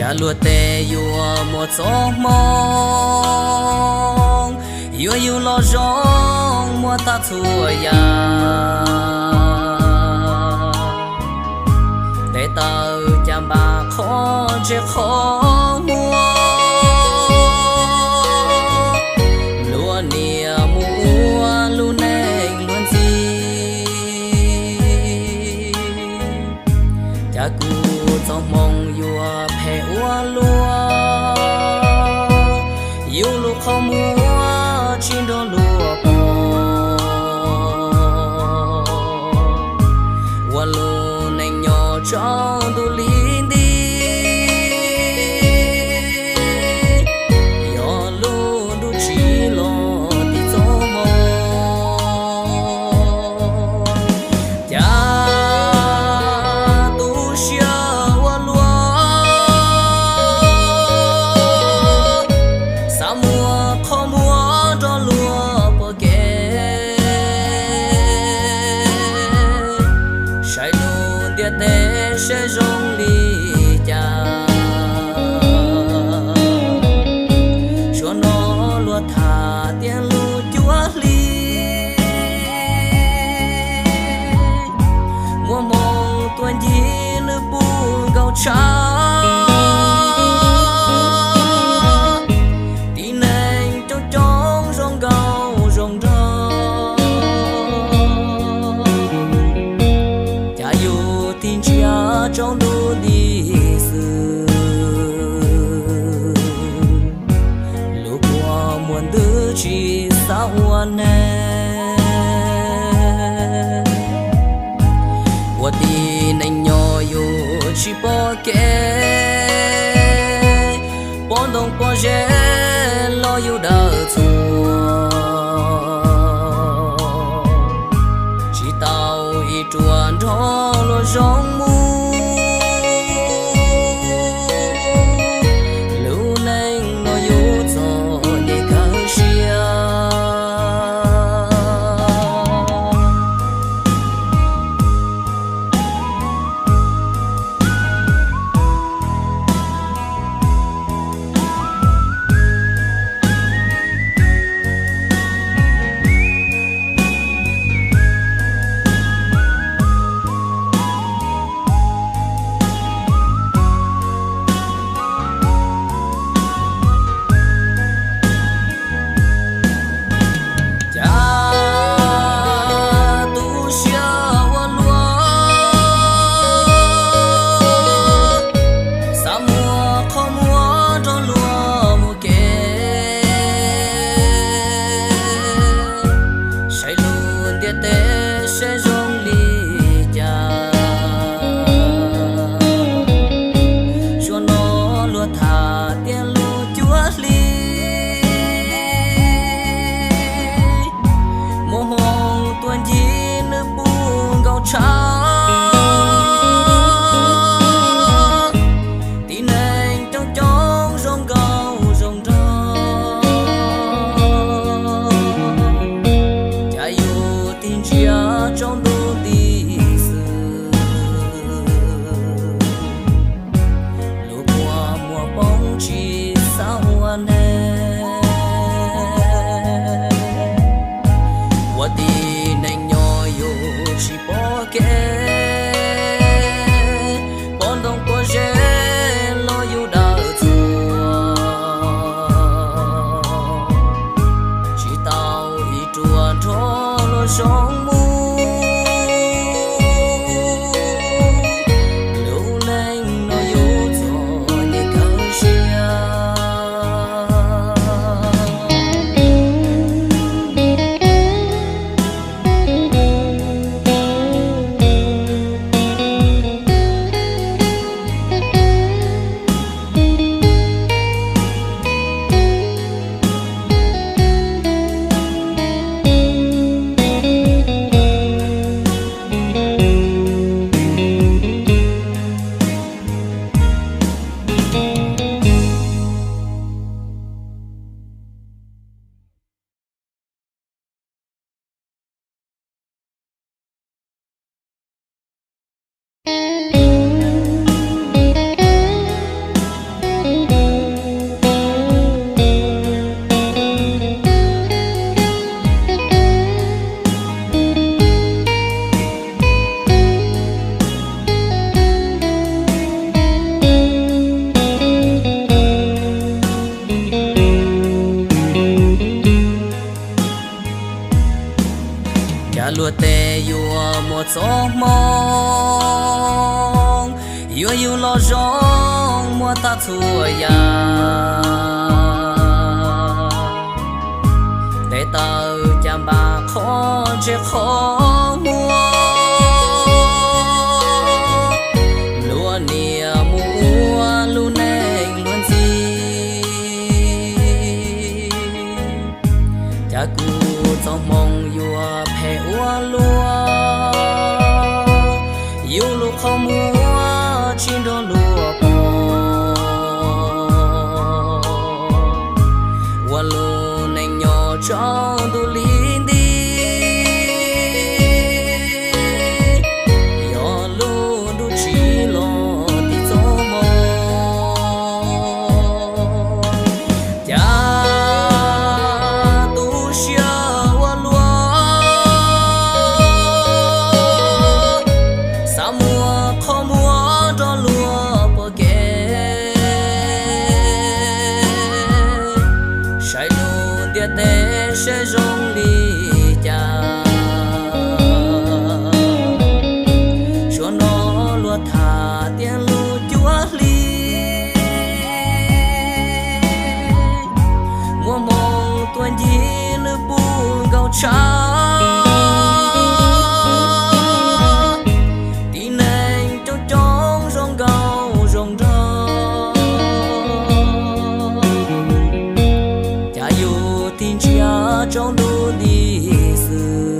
Luag tej yuav muaj txoj hmoo, yuav yug los zoo muaj tag txhua yam. Tes taw cas npam qhov ntsej qhov muag, luag niam mus ua lub neej luag ntxhi. Cas kuv txoj hmoo yuav phem ua luaj, yus lub qhov muag tsis nrog luag pom. Ua lub neej nyob tsaus ntuj lim nti, yog lub ntuj tsis los tim txoj hmoo. Cas tu siab ua luaj, xav muab qhov muag nrog luag pom kev, saib lub ntiaj teb seb zoo li cas. Suav no luag tham tias lub cuab hli, muaj hmoo tuaj ncig nws puv nkaus tshav. Tib neeg coob coob zoo nkauj zoo nraug, cas yus tig ntsiag tsaus ntuj nti xwb. Lub kua muag ntws tsis xav ua neeg, ua tib neeg nyob yus tsis pom kev, pom ntoo pom ze los yus dawm txhuam, tsis tau ib ruam nrog luag zoo mus. Lub neej no yus txom nyem kawg siab. Yog yus los zoo muaj tag txhua yam, tes taw cas npam qhov ntsej qhov muag, luag niam mus ua lub neej luag ntxhi. Cas kuv txoj hmoo yuav phem ua luaj, yus lub qhov muag tsis nrog luag pom, ua lub neej nyob tsaus ntuj lim nti. Yog lub ntuj tsis los tim txoj hmoo, cas tu siab ua luaj, xav muab qhov muag rau luag pom kev, saib lub ntiaj teb seb zoo li cas. Suav no luag tham tias lub cuab hli, muaj hmoo tuaj ncig nws puv nkaus tshav, tib neeg coob coob zoo nkauj zoo nraug, cas yus tig ntsia tsaus ntuj nti xwb.